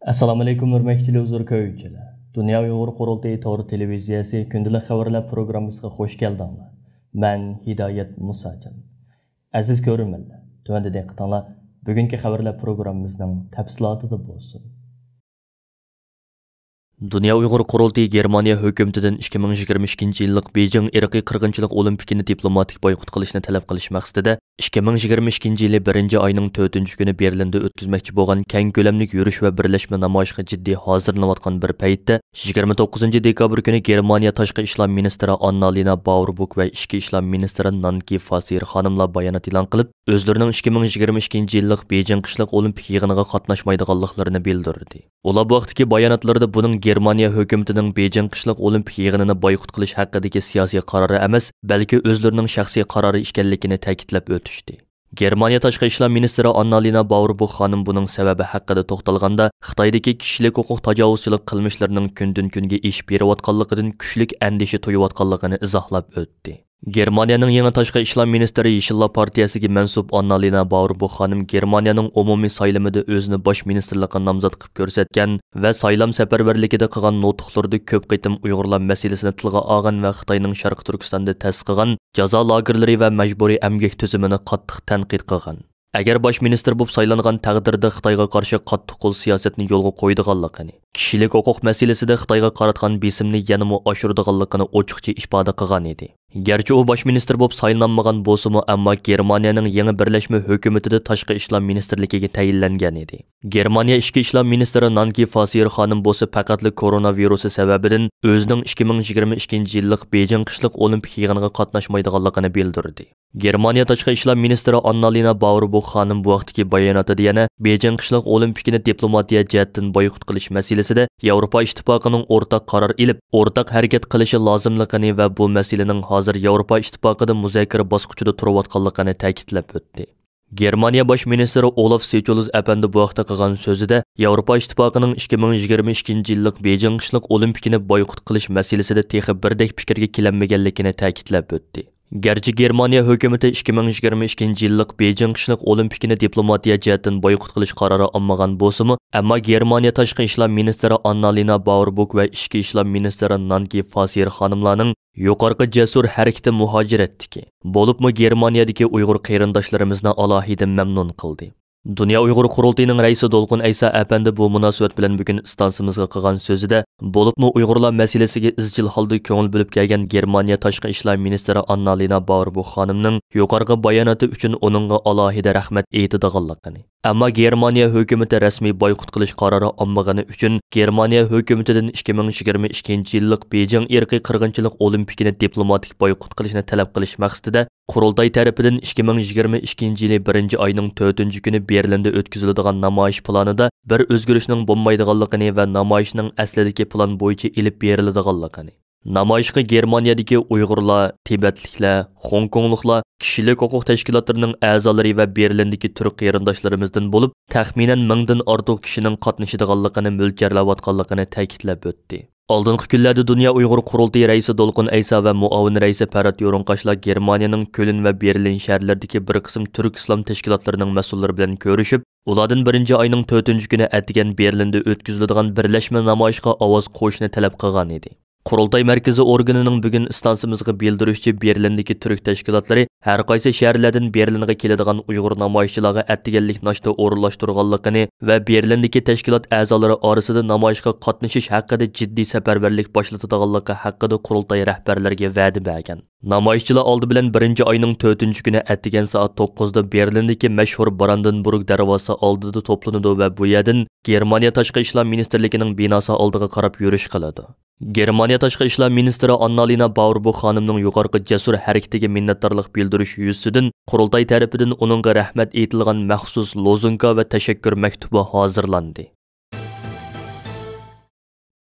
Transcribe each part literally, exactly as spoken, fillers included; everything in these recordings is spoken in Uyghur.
ئەسسالامۇئەلەيكۇم، ھۆرمەتلىك تېلېۋىزور كۆرگۈچىلەر! دۇنيا ئۇيغۇر قۇرۇلتىيى تور تېلېۋىزىيەسى كۈندىلىك خەۋەرلەر پروگراممىسىغا خۇش كەلدىڭلار. مەن ھىدايەت مۇساجان. ئەزىز كۆرۈرمەنلەر، تۆۋەندە دىققىتىڭلار بۈگۈنكى خەۋەرلەر پروگراممىمىزنىڭ تەپسىلاتىدا بولسۇن. دۇنيا ئۇيغۇر قۇرۇلتىيى گېرمانىيە ھۆكۈمىتىدىن ئىككى مىڭ يىگىرمە ئىككىنچى يىللىق بېيجىڭ ئىرقىي قىرغىنچىلىق ئولىمپىكىنى دىپلوماتىك بايقۇت قىلىشنى تەلەپ قىلىش مەقسىتىدە، ئىككى مىڭ يىگىرمە ئىككىنچى يىلى بىرىنچى ئاينىڭ تۆتىنچى كۈنى بېرلىندا ئۆتكۈزمەكچى بولغان كەڭ كۆلەملىك يۈرۈش ۋە بىرلەشمە نامايىشىغا جىددىي ھازىرلىنىۋاتقان بىر پەيتتە، يىگىرمە توققۇزىنچى دېكابىر كۈنى گېرمانىيە تاشقى ئىشلار مىنىستىرى ئاننا لىنا باۋربوك ۋە ئىچكى ئىشلار مىنىستىرى نانكى فاسىر خانىملار بايانات ئېلان قىلىپ، ئۆزلىرىنىڭ ئىككى مىڭ يىگىرمە ئىككىنچى يىللىق بېيجىڭ قىشلىق ئولىمپىك يىغىنىغا قاتناشمايدىغانلىقلىرىنى بىلدۈردى. ئۇلار بۇ ھەقتىكى باياناتلىرىدا بۇنىڭ گېرمانىيە ھۆكۈمىتىنىڭ بېيجىڭ قىشلىق ئولىمپىك يىغىنىنى بايقۇت قىلىش ھەققىدىكى سىياسىي قارارى ئەمەس، بەلكى ئۆزلىرىنىڭ شەخسىي قارارى ئىكەنلىكىنى تەكىتلەپ ئۆتۈشتى. گېرمانىيە تاشقى ئىشلار مىنىستىرى ئاننا لىنا باۋربوخ خانىم بۇنىڭ سەۋەبى ھەققىدە توختالغاندا، خىتايدىكى كىشىلىك ھوقۇق تاجاۋۇزچىلىق قىلمىشلىرىنىڭ كۈندىن-كۈنگە ئېشىپ بېرىۋاتقانلىقىدىن كۈچلۈك ئەندىشە تۇيۇۋاتقانلىقىنى ئىزاھلاپ ئۆتتى. گېرمانىيەنىڭ يېڭى تاشقى ئىشلار مىنىستىرى يېشىللار پارتىيەسىگە مەنسۇپ ئاننا لىنا باۋربوخ خانىم گېرمانىيەنىڭ ئومۇمىي سايلىمىدا ئۆزىنى باش مىنىستىرلىققا نامزات قىلىپ كۆرسەتكەن ۋە سايلام سەپەرۋەرلىكىدە قىلغان نۇتۇقلىرىدا كۆپ قېتىم ئۇيغۇرلار مەسىلىسىنى تىلغا ئالغان ۋە خىتاينىڭ شەرقىي تۈركىستاندا تەسىس قىلغان جازا لاگېرلىرى ۋە مەجبۇرىي ئەمگەك تۈزۈمىنى قاتتىق تەنقىد قىلغان. ئەگەر باش مىنىستىر بولۇپ سايلانغان تەقدىردە خىتايغا قارشى قاتتىق قول سىياسەتنى يولغا قويىدىغانلىقىنى، كىشىلىك ھوقۇق مەسىلىسىدە خىتايغا قاراتقان بېسىمنى يەنىمۇ ئاشۇرىدىغانلىقىنى ئوچۇقچە ئىپادە قىلغان ئىدى. گەرچە ئۇ باش مىنىستىر بولۇپ سايلانمىغان بولسىمۇ، ئەمما گېرمانىيەنىڭ يېڭى بىرلەشمە ھۆكۈمىتىدە تاشقى ئىشلار مىنىستىرلىكىگە تەيىنلەنگەن ئىدى. گېرمانىيە ئىچكى ئىشلار مىنىستىرى نانكى فاسىر خانىم بولسا پەقەتلا كورونا ۋىرۇسى سەۋەبىدىن ئۆزىنىڭ ئىككى مىڭ يىگىرمە ئىككىنچى يىللىق بېيجىڭ قىشلىق ئولىمپىك يىغىنىغا قاتناشمايدىغانلىقىنى بىلدۈردى. گېرمانىيە تاشقى ئىشلار مىنىستىرى ئاننا لىنا باۋربوخ خانىم بۇ ھەقتىكى باياناتىدا يەنە بېيجىڭ قىشلىق ئولىمپىكىنى دىپلوماتىيە جەھەتتىن بايقۇت قىلىش مەسىلىسىدە ياۋروپا ئىتتىپاقىنىڭ ئورتاق قارار ئېلىپ، ئورتاق ھەرىكەت قىلىشى لازىملىقىنى ۋە بۇ مەسىلىنىڭ ھازىر ياۋروپا ئىتتىپاقىدا مۇزاكىرە باسقۇچىدا تۇرۇۋاتقانلىقىنى تەكىتلەپ ئۆتتى. گېرمانىيە باش مىنىستىرى ئولاف سىچولز ئەپەندى بۇ ھەقتە قىلغان سۆزىدە، ياۋروپا ئىتتىپاقىنىڭ ئىككى مىڭ يىگىرمە ئىككىنچى يىللىق بېيجىڭ قىشلىق ئولىمپىكىنى بايقۇت قىلىش مەسىلىسىدە تېخى بىردەك پىكىرگە كېلەلمىگەنلىكىنى تەكىتلەپ ئۆتتى. گەرچە گېرمانىيە ھۆكۈمىتى ئىككى مىڭ يىگىرمە ئىككىنچى يىللىق بېيجىڭ قىشلىق ئولىمپىكىنى دىپلوماتىيە جەھەتتىن بايقۇت قىلىش قارارى ئالمىغان بولسىمۇ، ئەمما گېرمانىيە تاشقى ئىشلار مىنىستىرى ئاننا لىنا باۋربوك ۋە ئىچكى ئىشلار مىنىستىرى نانكى فاسىر خانىملارنىڭ يۇقارقى جەسۇر ھەرىكىتى مۇھاجىرەتتىكى، بولۇپمۇ گېرمانىيەدىكى ئۇيغۇر قېرىنداشلىرىمىزنى ئالاھىدە مەمنۇن قىلدى. دۇنيا ئۇيغۇر قۇرۇلتىيىنىڭ رەئىسى دولقۇن ئەيسا ئەپەندى بۇ مۇناسىۋەت بىلەن بۈگۈن ئىستانسىمىزغا قىلغان سۆزىدە، بولۇپمۇ ئۇيغۇرلار مەسىلىسىگە ئىزچىل ھالدا كۆڭۈل بۆلۈپ كەلگەن گېرمانىيە تاشقى ئىشلار مىنىستىرى ئاننا لىنا باۋربوخ خانىمنىڭ يۇقارقى باياناتى ئۈچۈن ئۇنىڭغا ئالاھىدە رەھمەت ئېيتىدىغانلىقىنى، ئەمما گېرمانىيە ھۆكۈمىتى رەسمىي بايقۇت قىلىش قارارى ئالمىغىنى ئۈچۈن، گېرمانىيە ھۆكۈمىتىدىن ئىككى مىڭ يىگىرمە ئىككىنچى يىللىق بېيجىڭ ئىرقىي قىرغىنچىلىق ئولىمپىكىنى دىپلوماتىك بايقۇت قىلىشنى تەلەپ قىلىش مەقسىتىدە، قۇرۇلتاي تەرىپىدىن ئىككى مىڭ يىگىرمە ئىككىنچى يىلى بىرىنچى ئاينىڭ تۆتىنچى كۈنى بېرلىندا ئۆتكۈزۈلىدىغان نامايىش پىلانىدا بىر ئۆزگىرىشنىڭ بولمايدىغانلىقىنى ۋە نامايىشنىڭ ئەسلىدىكى پىلان بويىچە ئېلىپ بېرىلىدىغانلىقىنى، نامايىشقا گېرمانىيەدىكى ئۇيغۇرلار، تىبەتلىكلەر، خوڭكوڭلۇقلار، كىشىلىك ھوقۇق تەشكىلاتلىرىنىڭ ئەزالىرى ۋە بېرلىندىكى تۈرك قېرىنداشلىرىمىزدىن بولۇپ، تەخمىنەن مىڭدىن ئارتۇق كىشىنىڭ قاتنىشىدىغانلىقىنى مۆلچەرلەۋاتقانلىقىنى تەكىتلەپ ئۆتتى. ئالدىنقى كۈنلەردە دۇنيا ئۇيغۇر قۇرۇلتىيى رەئىسى دولقۇن ئەيسا ۋە مۇئاۋىن رەئىسى پەرھات يورۇڭقاشلار گېرمانىيەنىڭ كۆلن ۋە بېرلىن شەھەرلىرىدىكى بىر قىسىم تۈرك ئىسلام تەشكىلاتلىرىنىڭ مەسئۇللىرى بىلەن كۆرۈشۈپ، ئۇلاردىن بىرىنچى ئاينىڭ تۆتىنچى كۈنى ئەتىگەن بېرلىندا ئۆتكۈزۈلىدىغان بىرلەشمە نامايىشقا ئاۋاز قوشۇشنى تەلەپ قىلغان ئىدى. قۇرۇلتاي مەركىزىي ئورگىنىنىڭ بۈگۈن ئىستانسىمىزغا بىلدۈرۈشىچە، بېرلىندىكى تۈرك تەشكىلاتلىرى ھەر قايسى شەھەرلەردىن بېرلىنغا كېلىدىغان ئۇيغۇر نامايىشچىلارغا ئەتىگەنلىك ناشتا ئورۇنلاشتۇرغانلىقىنى ۋە بېرلىندىكى تەشكىلات ئەزالىرى ئارىسىدا نامايىشقا قاتنىشىش ھەققىدە جىددىي سەپەرۋەرلىك باشلىتىدىغانلىقى ھەققىدە قۇرۇلتاي رەھبەرلىرىگە ۋەدە بەرگەن. نامايىشچىلار ئالدى بىلەن بىرىنچى ئاينىڭ تۆتىنچى كۈنى ئەتىگەن سائەت توققۇزدا بېرلىندىكى مەشھۇر براندېنبۇرگ دەرۋازىسى ئالدىدا توپلىنىدۇ ۋە بۇ يەردىن گېرمانىيە تاشقى ئىشلار مىنىستىرلىكىنىڭ بىناسى ئالدىغا قاراپ يۈرۈش قىلىدۇ. گېرمانىيە تاشقى ئىشلار مىنىستىرى ئاننا لىنا باۋربوخ خانىمنىڭ يۇقىرىقى جەسۇر ھەرىكىتىگە مىننەتدارلىق بىلدۈرۈش يۈزىسىدىن قۇرۇلتاي تەرىپىدىن ئۇنىڭغا رەھمەت ئېيتىلغان مەخسۇس لوزۇنكا ۋە تەشەككۈر مەكتۇبى ھازىرلاندى.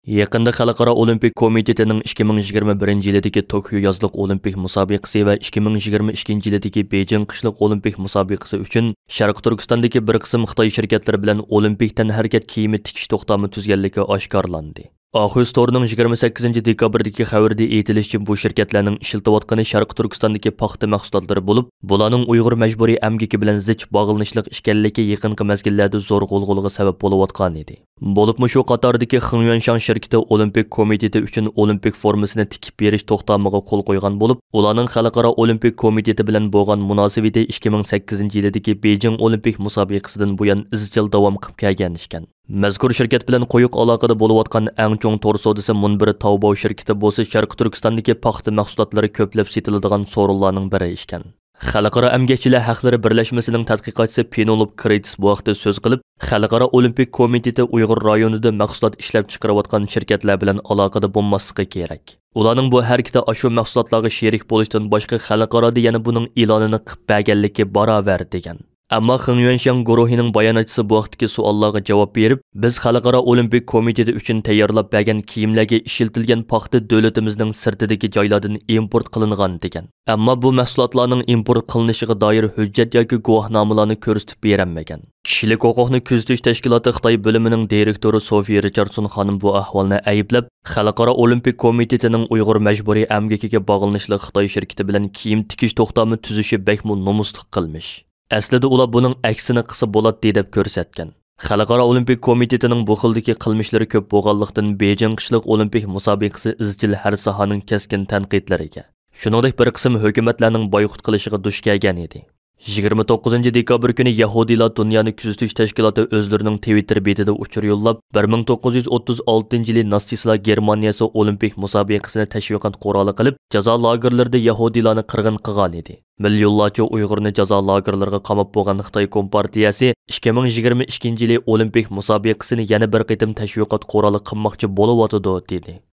يېقىندا خەلقئارا ئولىمپىك كومىتېتىنىڭ ئىككى مىڭ يىگىرمە بىرىنچى يىلىدىكى توكيو يازلىق ئولىمپىك مۇسابىقىسى ۋە ئىككى مىڭ يىگىرمە ئىككىنچى يىلىدىكى بېيجىڭ قىشلىق ئولىمپىك مۇسابىقىسى ئۈچۈن شەرقىي تۈركىستاندىكى بىر قىسىم خىتاي شىركەتلىرى بىلەن ئولىمپىك تەنھەرىكەت كىيىمى تىكىش توختامى تۈزگەنلىكى ئاشكارىلاندى. ئاخىس تورىنىڭ يىگىرمە سەككىزىنچى دېكابىردىكى خەۋىرىدە ئېيتىلىشىچە، بۇ شىركەتلەرنىڭ ئىشلىتىۋاتقىنى شەرقىي تۈركىستاندىكى پاختا مەھسۇلاتلىرى بولۇپ، بۇلارنىڭ ئۇيغۇر مەجبۇرىي ئەمگىكى بىلەن زىچ باغلىنىشلىق ئىكەنلىكى يېقىنقى مەزگىللەردە زور غۇلغۇلىغا سەۋەب بولۇۋاتقانىدى. بولۇپمۇ شۇ قاتاردىكى خېڭيۈەنشياڭ شىركىتى ئولىمپىك كومىتېتى ئۈچۈن ئولىمپىك فورمىسىنى تىكىپ بېرىش توختامىغا قول قويغان بولۇپ، ئۇلارنىڭ خەلقئارا ئولىمپىك كومىتېتى بىلەن بولغان مۇناسىۋىتى ئىككى مىڭ سەككىزىنچى يىلىدىكى بېيجىڭ ئولىمپىك مۇسابىقىسىدىن بۇيان ئىزچىل داۋام قىلىپ كەلگەن ئىكەن. مەزكۇر شىركەت بىلەن قويۇق ئالاقىدە بولۇۋاتقان ئەڭ چوڭ تور سودىسى مۇنبىرى تاۋباۋ شىركىتى بولسا شەرقىي تۈركىستاندىكى پاختا مەھسۇلاتلىرى كۆپلەپ سېتىلىدىغان سورۇنلارنىڭ بىرى ئىكەن. خەلقئارا ئەمگەكچىلەر ھەقلىرى بىرلەشمىسىنىڭ تەتقىقاتچىسى پېنېلوپ كرېيتس بۇ ھەقتە سۆز قىلىپ، خەلقئارا ئولىمپىك كومىتېتى ئۇيغۇر رايونىدا مەھسۇلات ئىشلەپچىقىرىۋاتقان شىركەتلەر بىلەن ئالاقىدە بولماسلىقى كېرەك. ئۇلارنىڭ بۇ ھەرىكىتى ئاشۇ مەھسۇلاتلارغا شېرىك بولۇشتىن باشقا خەلقئارادا يەنە بۇنىڭ ئېلانىنى قىلىپ بەرگەنلىكى باراۋەر، دېگەن. ئەمما خېڭ يۈەنشياڭ گۇرۇھىنىڭ باياناتچىسى بۇ ھەقتىكى سوئاللارغا جاۋاب بېرىپ، بىز خەلقئارا ئولىمپىك كومىتېتى ئۈچۈن تەييارلاپ بەرگەن كىيىملەرگە ئىشلىتىلگەن پاختا دۆلىتىمىزنىڭ سىرتىدىكى جايلاردىن ئىمپورت قىلىنغان، دېگەن. ئەمما بۇ مەھسۇلاتلارنىڭ ئىمپورت قىلىنىشىغا دائىر ھۆججەت ياكى گۇۋاھنامىلارنى كۆرسىتىپ بېرەلمىگەن. كىشىلىك ھوقۇقنى كۆزىتىش تەشكىلاتى خىتاي بۆلۈمىنىڭ دىرېكتورى سوفىي رىچاردسون خانىم بۇ ئەھۋالنى ئەيىبلەپ، خەلقئارا ئولىمپىك كومىتېتىنىڭ ئۇيغۇر مەجبۇرىي ئەمگىكىگە باغلىنىشلىق خىتاي شىركىتى بىلەن كىيىم تىكىش توختامى تۈزۈشى بەكمۇ نومۇسلۇق قىلمىش. ئەسلىدە ئۇلار بۇنىڭ ئەكسىنى قىلسا بولاتتى دەپ كۆرسەتكەن. خەلقئارا ئولىمپىك كومىتېتىنىڭ بۇ خىلدىكى قىلمىشلىرى كۆپ بولغانلىقتىن، بېيجىڭ قىشلىق ئولىمپىك مۇسابىقىسى ئىزچىل ھەر ساھەنىڭ كەسكىن تەنقىدلىرىگە، شۇنىڭدەك بىر قىسىم ھۆكۈمەتلەرنىڭ بايقۇت قىلىشىغا دۇچ كەلگەن ئىدى. يىگىرمە توققۇزىنچى دېكابىر كۈنى يەھۇدىيلار دۇنيانى كۆزىتىش تەشكىلاتى ئۆزلىرىنىڭ تىۋىتتېر بېتىدە ئۇچۇر يوللاپ، بىر مىڭ توققۇز يۈز ئوتتۇز ئالتىنچى يىلى ناتسىستلار گېرمانىيەسى ئولىمپىك مۇسابىقىسىنى تەشۋىقات قورالى قىلىپ، جازا لاگېرلىرىدا يەھۇدىيلارنى قىرغىن قىلغان ئىدى. مىليونلارچە ئۇيغۇرنى جازا لاگېرلىرىغا قاماپ بولغان خىتاي كومپارتىيەسى ئىككى مىڭ يىگىرمە ئىككىنچى يىلى ئولىمپىك مۇسابىقىسىنى يەنە بىر قېتىم تەشۋىقات قورالى قىلماقچى بولۇۋاتىدۇ، دېدى.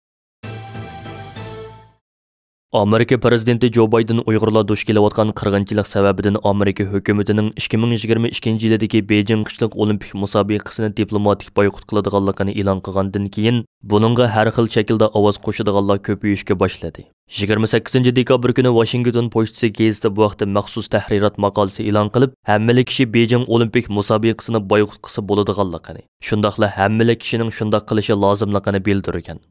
ئامېرىكا پىرېزىدېنتى جو بايدېن ئۇيغۇرلار دۇچ كېلىۋاتقان قىرغىنچىلىق سەۋەبىدىن ئامېرىكا ھۆكۈمىتىنىڭ ئىككى مىڭ يىگىرمە ئىككىنچى يىلىدىكى بېيجىڭ قىشلىق ئولىمپىك مۇسابىقىسىنى دىپلوماتىك بايقۇت قىلىدىغانلىقىنى ئېلان قىلغاندىن كېيىن، بۇنىڭغا ھەر خىل شەكىلدە ئاۋاز قوشىدىغانلار كۆپىيىشكە باشلىدى. يىگىرمە سەككىزىنچى دېكابىر كۈنى ۋاشىنگتون پوچتىسى گېزىتى بۇ ھەقتە مەخسۇس تەھرىرات ماقالىسى ئېلان قىلىپ، ھەممىلا كىشى بېيجىڭ ئولىمپىك مۇسابىقىسىنى بايقۇت قىلسا بولىدىغانلىقىنى، شۇنداقلا ھەممىلا كىشىنىڭ شۇنداق قىلىشى لازىملىقىنى بىلدۈرگەن.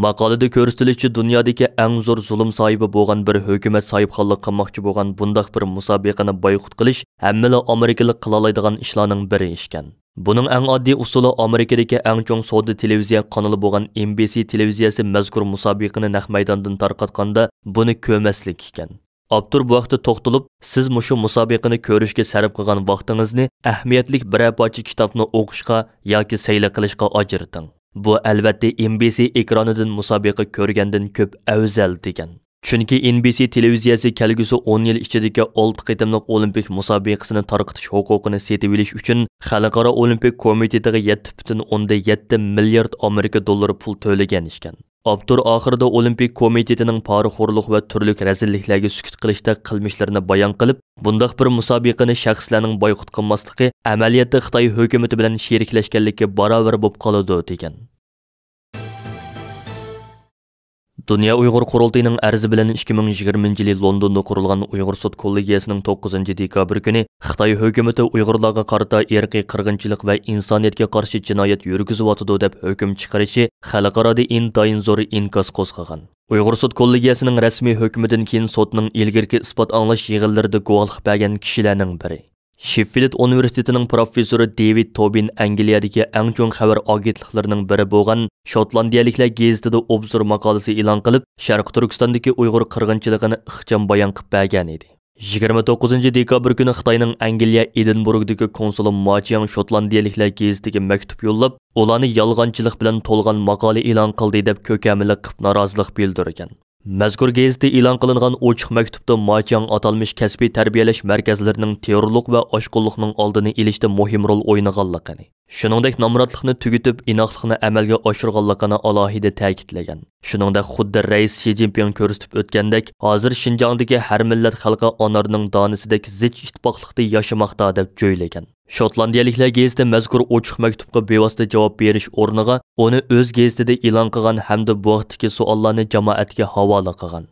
ماقالىدە كۆرسىتىلىشىچە، دۇنيادىكى ئەڭ زور زۇلۇم ساھىبى بولغان بىر ھۆكۈمەت ساھىبخانلىق قىلماقچى بولغان بۇنداق بىر مۇسابىقىنى بايقۇت قىلىش ھەممىلا ئامېرىكىلىق قىلالايدىغان ئىشلارنىڭ بىرى ئىكەن. بۇنىڭ ئەڭ ئاددىي ئۇسۇلى ئامېرىكىدىكى ئەڭ چوڭ سودا تېلېۋىزىيە قانىلى بولغان ئېن بى سى تېلېۋىزىيەسى مەزكۇر مۇسابىقىنى نەق مەيداندىن تارقاتقاندا بۇنى كۆرمەسلىك ئىكەن. ئاپتور بۇ ھەقتە توختىلىپ، سىز مۇشۇ مۇسابىقىنى كۆرۈشكە سەرپ قىلغان ۋاقتىڭىزنى ئەھمىيەتلىك بىرەر پارچە كىتابنى ئوقۇشقا ياكى سەيلە قىلىشقا ئاجرىتىڭ. بۇ، ئەلۋەتتە، ئېن بى سى ئېكرانىدىن مۇسابىقە كۆرگەندىن كۆپ ئەۋزەل، دېگەن. چۈنكى ئېن بى سى تېلېۋىزىيەسى كەلگۈسى ئون يىل ئىچىدىكى ئالتە قېتىملىق ئولىمپىك مۇسابىقىسىنى تارقىتىش ھوقۇقىنى سېتىۋېلىش ئۈچۈن خەلقئارا ئولىمپىك كومىتېتىغا يەتتە پۈتۈن ئوندىن يەتتە مىليارد ئامېرىكا دوللىرى پۇل تۆلىگەن ئىكەن. ئاپتور ئاخىرىدا ئولىمپىك كومىتېتىنىڭ پارىخورلۇق ۋە تۈرلۈك رەزىللىكلەرگە سۈكۈت قىلىشتەك قىلمىشلىرىنى بايان قىلىپ، بۇنداق بىر مۇسابىقىنى شەخسلەرنىڭ بايقۇت قىلماسلىقى ئەمەلىيەتتە خىتاي ھۆكۈمىتى بىلەن شېرىكلەشكەنلىككە باراۋەر بولۇپ قالىدۇ، دېگەن. دۇنيا ئۇيغۇر قۇرۇلتىيىنىڭ ئەرزى بىلەن ئىككى مىڭ يىگىرمىنچى يىلى لوندوندا قۇرۇلغان ئۇيغۇر سوت كوللېگىيەسىنىڭ توققۇزىنچى دېكابىر كۈنى خىتاي ھۆكۈمىتى ئۇيغۇرلارغا قارىتا ئىرقىي قىرغىنچىلىق ۋە ئىنسانىيەتكە قارشى جىنايەت يۈرگۈزۈۋاتىدۇ دەپ ھۆكۈم چىقىرىشى خەلقئارادا ئىنتايىن زور ئىنكاس قوزغىغان. ئۇيغۇر سوت كوللېگىيەسىنىڭ رەسمىي ھۆكمىدىن كېيىن سوتنىڭ ئىلگىرىكى ئىسپات ئاڭلاش يىغىنلىرىدا گۇۋاھلىق بەرگەن كىشىلەرنىڭ بىرى. شېففىلد ئۇنىۋېرسىتېتىنىڭ پروفېسسورى دېۋىد توبىن ئەنگلىيەدىكى ئەڭ چوڭ خەۋەر ئاگېنتلىقلىرىنىڭ بىرى بولغان شوتلاندىيەلىكلەر گېزىتىدە ئوبزور ماقالىسى ئېلان قىلىپ، شەرقىي تۈركىستاندىكى ئۇيغۇر قىرغىنچىلىقىنى ئىخچام بايان قىلىپ بەرگەنىدى. يىگىرمە توققۇزىنچى دېكابىر كۈنى خىتاينىڭ ئەنگلىيە ئېدىنبۇرگدىكى كونسۇلى ما چياڭ شوتلاندىيەلىكلەر گېزىتىگە مەكتۇپ يوللاپ، ئۇلارنى يالغانچىلىق بىلەن تولغان ماقالە ئېلان قىلدى دەپ كۆكەملىك قىلىپ نارازىلىق بىلدۈرگەن. مەزكۇر گېزىتى ئېلان قىلىنغان ئوچۇق مەكتۇپتا ما چياڭ ئاتالمىش كەسپىي تەربىيەلەش مەركەزلىرىنىڭ تېررورلۇق ۋە ئاشقۇنلۇقنىڭ ئالدىنى ئېلىشتا مۇھىم رول ئوينىغانلىقىنى، شۇنىڭدەك نامراتلىقنى تۈگىتىپ، ئىناقلىقنى ئەمەلگە ئاشۇرغانلىقىنى ئالاھىدە تەكىتلىگەن. شۇنىڭدەك خۇددى رەئىس شى جىنپىڭ كۆرسىتىپ ئۆتكەندەك، ھازىر شىنجاڭدىكى ھەر مىللەت خەلقى ئانارنىڭ دانىسىدەك زىچ ئىتتىپاقلىقتا ياشىماقتا، دەپ جۆيلىگەن. شوتلاندىيەلىكلەر گېزىتى مەزكۇر ئوچۇق مەكتۇپقا بىۋاسىتە جاۋاب بېرىش ئورنىغا، ئۇنى ئۆز گېزىتىدە ئېلان قىلغان ھەمدە بۇ ھەقتىكى سوئاللارنى جامائەتكە ھاۋالە قىلغان.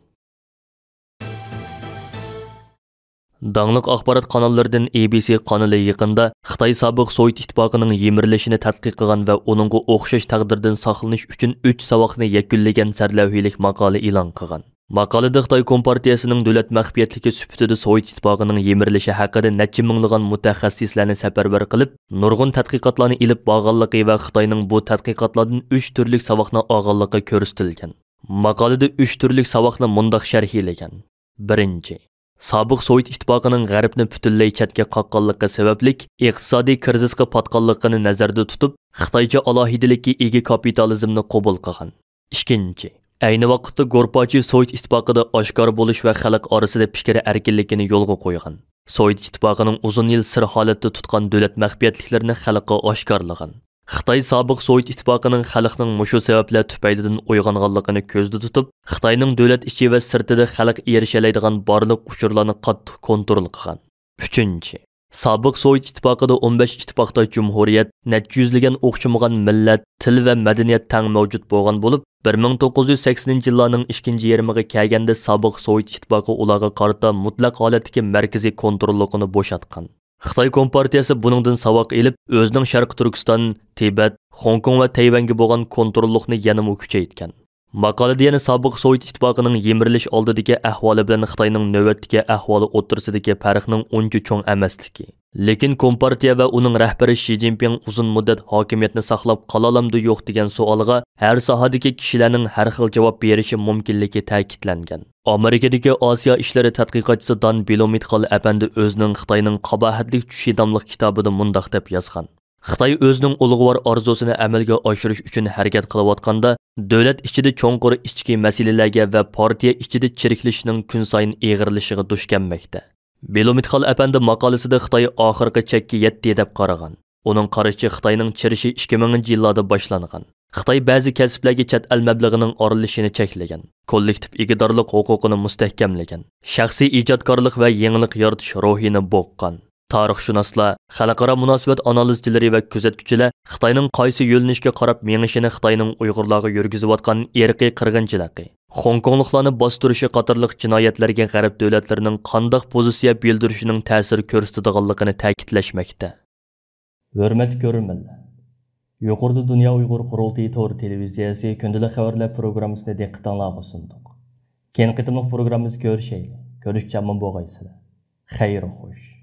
داڭلىق ئاخبارات قاناللىرىدىن ئېي بىي سىي قانىلى يېقىندا خىتاي سابىق سوۋېت ئىتتىپاقىنىڭ يىمىرىلىشىنى تەتقىق قىلغان ۋە ئۇنىڭغا ئوخشاش تەقدىردىن ساقلىنىش ئۈچۈن ئۈچ ساۋاقنى يەكۈنلىگەن سەرلەۋھىلىك ماقالە ئېلان قىلغان. ماقالىدە خىتاي كومپارتىيەسىنىڭ دۆلەت مەخپىيەتلىكى سۈپىتىدە سوۋېت ئىتتىپاقىنىڭ يىمىرىلىشى ھەققىدە نەچچە مىڭلىغان مۇتەخەسسىسلەرنى سەپەرۋەر قىلىپ، نۇرغۇن تەتقىقاتلارنى ئېلىپ بارغانلىقى ۋە خىتاينىڭ بۇ تەتقىقاتلاردىن ئۈچ تۈرلۈك ساۋاقنى ئالغانلىقى كۆرسىتىلگەن. ماقالىدە ئۈچ تۈرلۈك ساۋاقنى مۇنداق شەرھلىگەن. بىرىنچى، سابىق سوۋېت ئىتتىپاقىنىڭ غەربنى پۈتۈنلەي چەتكە قاققانلىقى سەۋەبلىك ئىقتىسادىي كىرىزىسقا پاتقانلىقىنى نەزەردە تۇتۇپ، خىتايچە ئالاھىدىلىككە ئىگە كاپىتالىزمنى قوبۇل قىلغان. ئىككىنچى، ئەينى ۋاقىتتا گورباچېۋ سوۋېت ئىتتىپاقىدا ئاشكارا بولۇش ۋە خەلق ئارىسىدا پىكىر ئەركىنلىكىنى يولغا قويغان. سوۋېت ئىتتىپاقىنىڭ ئۇزۇن يىل سىر ھالەتتە تۇتقان دۆلەت مەخپىيەتلىكلىرىنى خەلققە ئاشكارىلىغان. خىتاي سابىق سوۋېت ئىتتىپاقىنىڭ خەلقنىڭ مۇشۇ سەۋەبلەر تۈپەيلىدىن ئويغانغانلىقىنى كۆزدە تۇتۇپ، خىتاينىڭ دۆلەت ئىچى ۋە سىرتىدا خەلق ئېرىشەلەيدىغان بارلىق ئۇچۇرلارنى قاتتىق كونترول قىلغان. ئۈچىنچى، سابىق سوۋېت ئىتتىپاقىدا ئون بەش ئىتتىپاقداش جۇمھۇرىيەت، نەچچە يۈزلىگەن ئوخشىمىغان مىللەت، تىل ۋە مەدەنىيەت تەڭ مەۋجۇت بولغان بولۇپ، بىر مىڭ توققۇز يۈز سەكسىنىنچى يىللارنىڭ ئىككىنچى يېرىمىغا كەلگەندە سابىق سوۋېت ئىتتىپاقى ئۇلارغا قارىتا مۇتلەق ھالەتتىكى مەركىزىي كونتروللۇقىنى بوشاتقان. خىتاي كومپارتىيەسى بۇنىڭدىن ساۋاق ئېلىپ، ئۆزىنىڭ شەرقىي تۈركىستان، تىبەت، خوڭكوڭ ۋە تەيۋەنگە بولغان كونتروللۇقنى يەنىمۇ كۈچەيتكەن. ماقالىدە يەنە سابىق سوۋېت ئىتتىپاقىنىڭ يىمىرىلىش ئالدىدىكى ئەھۋالى بىلەن خىتاينىڭ نۆۋەتتىكى ئەھۋالى ئوتتۇرىسىدىكى پەرقنىڭ ئۇنچە چوڭ ئەمەسلىكى، لېكىن كومپارتىيە ۋە ئۇنىڭ رەھبىرى شى جىنپىڭ ئۇزۇن مۇددەت ھاكىمىيەتنى ساقلاپ قالالامدۇ يوق دېگەن سوئالغا ھەر ساھەدىكى كىشىلەرنىڭ ھەر خىل جاۋاب بېرىشى مۇمكىنلىكى تەكىتلەنگەن. ئامېرىكىدىكى ئاسىيا ئىشلىرى تەتقىقاتچىسى دان بىلومىتخال ئەپەندى ئۆزىنىڭ خىتاينىڭ قاباھەتلىك چۈشى ناملىق كىتابىدا مۇنداق دەپ يازغان: خىتاي ئۆزىنىڭ ئۇلۇغۋار ئارزۇسىنى ئەمەلگە ئاشۇرۇش ئۈچۈن ھەرىكەت قىلىۋاتقاندا، دۆلەت ئىچىدە چوڭقۇر ئىچكى مەسىلىلەرگە ۋە پارتىيە ئىچىدە چىرىكلىشىشنىڭ كۈنسايىن ئېغىرلىشىشىغا دۇچ كەلمەكتە. بىلومىتخال ئەپەندى ماقالىسىدە خىتاي ئاخىرقى چەككە يەتتى دەپ قارىغان. ئۇنىڭ قارىشىچە، خىتاينىڭ چىرىشى ئىككى مىڭىنچى يىللاردا باشلانغان. خىتاي بەزى كەسىپلەرگە چەت ئەل مەبلىغىنىڭ ئارىلىشىشىنى چەكلىگەن، كوللېكتىپ ئىگىدارلىق ھوقۇقىنى مۇستەھكەملىگەن، شەخسىي ئىجادكارلىق ۋە يېڭىلىق يارىتىش روھىنى بوغقان. تارىخشۇناسلار، خەلقئارا مۇناسىۋەت ئانالىزچىلىرى ۋە كۆزەتكۈچىلەر خىتاينىڭ قايسى يۆنىلىشكە قاراپ مېڭىشىنى خىتاينىڭ ئۇيغۇرلارغا يۈرگۈزۈۋاتقان ئىرقىي قىرغىنچىلىقى، خوڭكوڭلۇقلارنى باستۇرۇشى قاتارلىق جىنايەتلەرگە غەرب دۆلەتلىرىنىڭ قانداق پوزىتسىيە بىلدۈرۈشىنىڭ تەسىر كۆرسىتىدىغانلىقىنى تەكىتلەشمەكتە. ھۆرمەتلىك كۆرۈرمەنلەر! يۇقىرىدا دۇنيا ئۇيغۇر قۇرۇلتىيى تور تېلېۋىزىيەسى كۈندىلىك خەۋەرلەر پروگراممىسىنى دىققىتىڭلارغا سۇندۇق. كېيىنكى قېتىملىق پروگراممىمىزدا كۆرۈشەيلى. كۆرۈشكىچە ئامان بولغايسىلەر. خەير خوش.